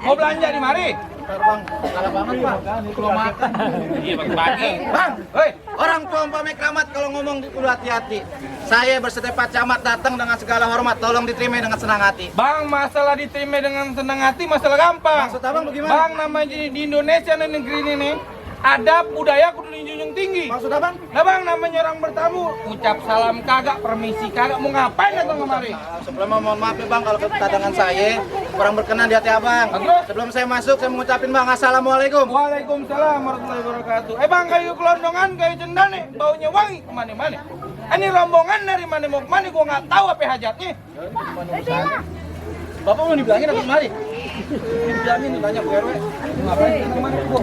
Mau belanja di mari? Bang, salah banget Bang. Kalau makan. Iya bagi. Bang, Hei, orang tua umpamanya keramat kalau ngomong kudu hati-hati. Saya bersedia Pak Camat datang dengan segala hormat, tolong diterima dengan senang hati. Bang, masalah diterima dengan senang hati masalah gampang. Maksud abang bagaimana? Bang, namanya di Indonesia dan negeri ini nih, adab budaya kudu dijunjung tinggi. Maksud abang? Nah bang, namanya orang bertamu, ucap salam kagak, permisi kagak, mau ngapain datang kemari? Sebelumnya mohon maaf ya Bang kalau kedatangan saya kurang berkenan di hati abang. Terus? Sebelum saya masuk saya mengucapin Bang assalamualaikum. Waalaikumsalam warahmatullahi wabarakatuh. Bang, kayu kelondongan, kayu cendane, baunya wangi kemana-mana. Ini rombongan dari mana mau kemana, gua nggak tahu apa hajatnya. Bapak mau dibilangin apa kemari? Dibilangin ditanya Bu RW. Ngapain kemana bu?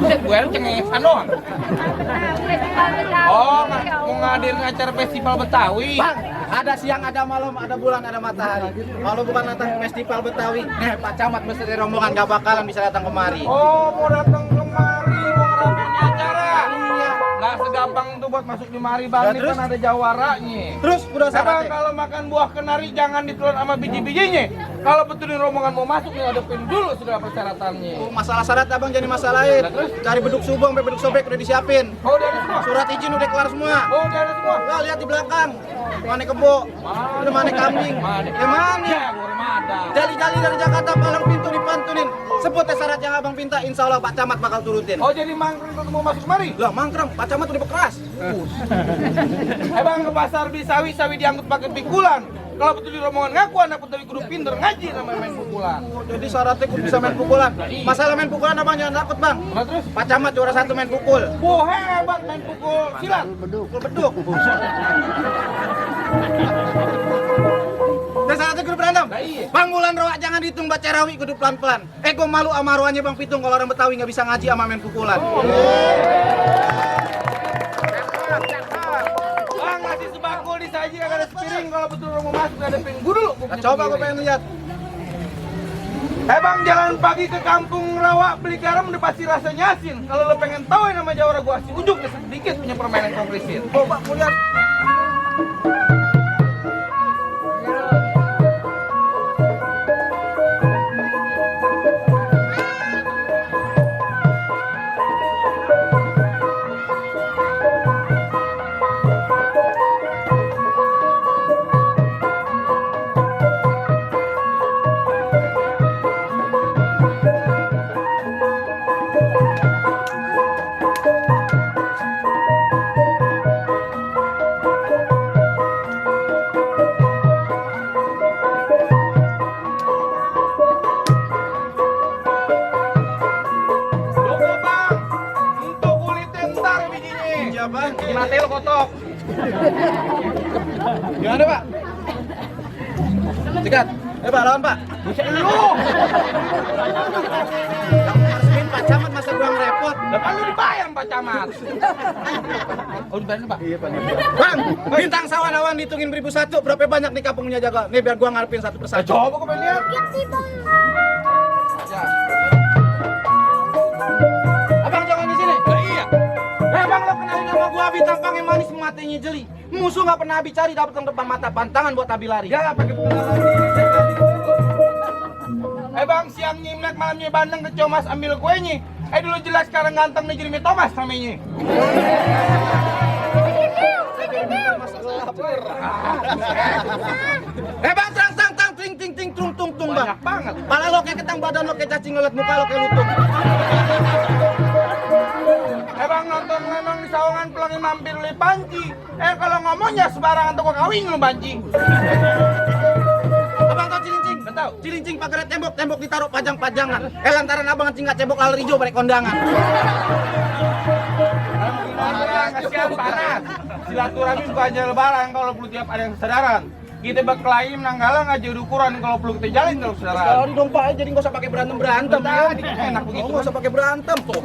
Buset, gue cengengesan doang. Oh, mau ngadirin acara festival Betawi. Bang, ada siang, ada malam, ada bulan, ada matahari. Kalau bukan datang ke festival Betawi, Pak Camat beserta rombongan gak bakalan bisa datang kemari. Oh, mau datang kemari, mau ngeramein acara. Iya. Nggak segampang itu buat masuk di mari bang, ini kan ada jawaranya. Terus udah Bang, syaratnya. kalau makan buah kenari jangan ditelan sama biji-bijinya. Kalau betulin rombongan mau masuk nih hadapin dulu segala persyaratannya. Masalah syarat abang jadi masalahin. Nah, terus? Dari beduk subang sampai beduk sobek udah disiapin. Oh, dari semua. Surat izin udah kelar semua. Oh, dari semua. Nah, lihat di belakang. Mana kebo, udah mana kambing. Mana? Ya, Gurmada. Jali-jali dari Jakarta palang pintu dipantunin. Sebut syarat yang abang minta, insya Allah Pak Camat bakal turutin. Oh, jadi mangkring untuk mau masuk mari? Lah mangkrem, Pak Camat udah bekeras. Bang, ke pasar Bisawi, sawi diangkut pakai pikulan. Kalau betul di rombongan ngaku anak putri kudu pinter ngaji namanya main pukulan. Oh, jadi syaratnya kudu bisa main pukulan. Masalah main pukulan abang jangan takut bang. Nah, terus? Pak Camat juara 1 main pukul. Wah, hebat main pukul silat. Pukul beduk. Dan syaratnya kudu berantem. Nah, iya. Bang Bulan Roa jangan dihitung baca rawi kudu pelan-pelan. Gue malu sama roanya Bang Pitung kalau orang Betawi nggak bisa ngaji sama main pukulan. Bang, ngasih sebakul disaji kagak ada sepiring, kalau betul mau masuk ada piring dulu. Nah, coba gue pengen lihat. Bang, jalan pagi ke kampung Rawa beli garam udah pasti rasanya asin. Kalau lo pengen tahu yang nama Jawara gua kasih ujuk sedikit punya permainan konkresin. Coba mau lihat. Logo bang, untuk kulitnya ntar bijinya. Iya bang. Gimana lo kotok? Gimana Pak? Cekat. Pak lawan Pak. Bisa lu. Harusin Pak Camat masa doang repot. Depan lu dibayar Pak Camat. Oh dibayar Pak? Iya Pak. Bang, bintang sawan-awan dihitungin 1001 berapa banyak nih kampungnya jaga? Nih biar gua ngarepin satu persatu. Coba gue pengen lihat. Ya. Abang jangan di sini. Lah iya. Bang lo kenalin nama gua bintang pang yang manis matanya jeli. Musuh nggak pernah habis cari dapat yang depan mata pantangan buat tabi lari. Ya pakai perkenalan diri. Bang, siangnya Imlek, malamnya bandeng ke Comas ambil kuenya. Dulu jelas sekarang ganteng nih jadi Thomas namanya. Bang tang tang tang ting ting ting tung tung tung bang. Banyak banget. Pala lo kayak ketang, badan lo kayak cacing, ngeliat muka lo kayak lutung. Bang, nonton memang di sawangan pelangnya mampir oleh panci. Kalau ngomongnya sembarangan toko kawin lu panci. Abang tau cilincing? Nggak tahu. Cilincing pakai tembok, tembok ditaruh pajang-pajangan. Lantaran abang ngecing nggak cebok lali hijau balik kondangan. Kasihan panas. Silaturahmi bukan aja lebaran kalau perlu tiap ada yang kesadaran. Kita berkelaim nanggalang aja ukuran kalau perlu kita jalin terus kesadaran. Sekali dong Pak, jadi nggak usah pakai berantem. Tadi enak begitu. Nggak usah pakai berantem tuh.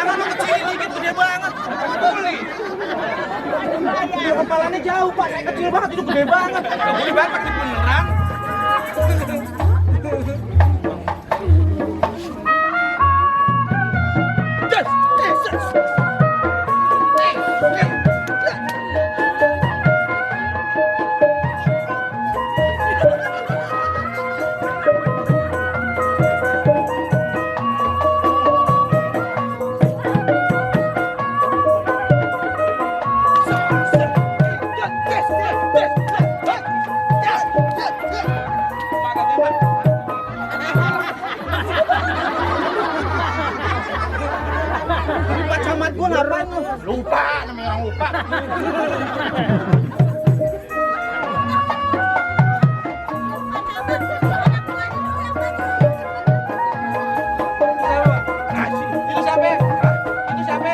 Tangan lo kecil dikit, gede banget. Boleh. Kepalanya jauh Pak, saya kecil banget, itu gede banget. Gak boleh banget itu beneran. Pak Camat gua ngapain lu? Lupa, namanya orang lupa. Itu siapa? Itu siapa?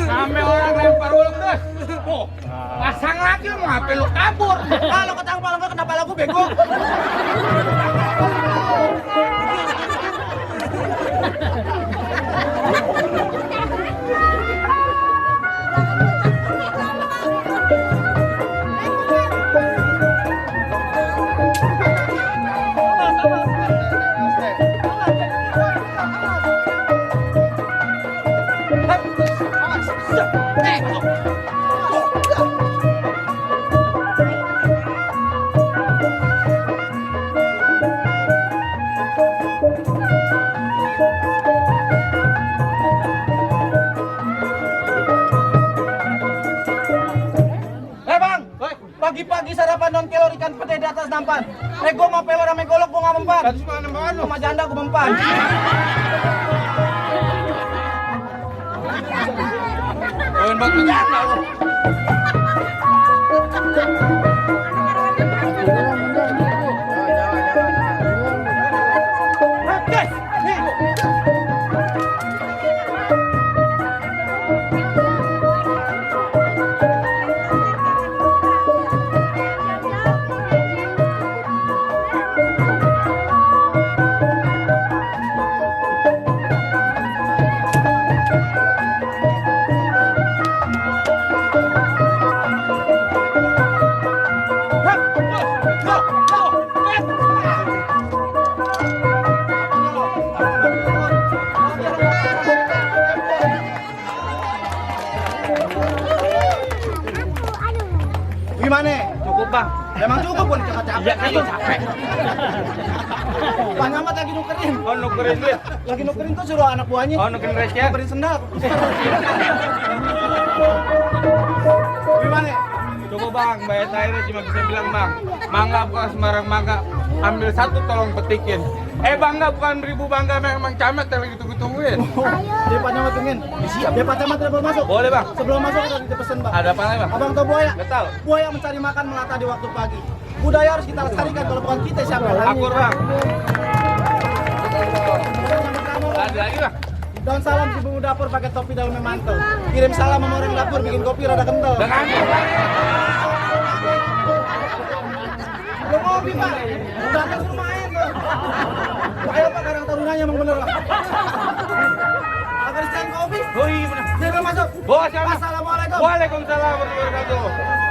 Sampai orang lempar ulang terus. Oh, pasang lagi lu ngapain lu kabur? Kalau ketangkep kalau enggak kenapa lagu bego? Bang, pagi-pagi sarapan non kelor ikan pete di atas nampan. Gua mau pelor sama golok gua nggak mempan. Terus mana membawa lu? Sama janda gua mempan. Kawin batu janda lu. Gimana? Cukup bang. Emang cukup pun capek. Iya kan lu capek. Pak Nyamat lagi nukerin. Oh nukerin duit. Lagi nukerin tuh suruh anak buahnya. Oh nukerin receh. Nukerin sendal. Gimana? Cukup bang, bayar airnya cuma bisa bilang bang. Mangga bukan sembarang mangga. Ambil satu tolong petikin. Bangga bukan beribu bangga, memang camat yang lagi tunggu-tungguin. Dia Pak Nyamat tungguin. Siap. Dia Pak Nyamat udah boleh masuk. Boleh bang. Sebelum masuk kita dipesan Bang. Ada apa lagi bang? Abang tahu buaya? Betul. Buaya mencari makan melata di waktu pagi. Budaya harus kita lestarikan, kalau bukan kita siapa lagi? Akur bang. Ada lagi bang. Daun salam si bumbu dapur pakai topi daunnya mantel. Kirim salam sama orang dapur bikin kopi rada kental. Dengan Belum kopi Pak. Udah kan suruh main tuh. Ayo Pak, Karang Tarunanya emang bener Pak. Agar kopi. oh iya benar. Dia belum masuk. Bos, siapa? Assalamualaikum. Waalaikumsalam warahmatullahi wabarakatuh.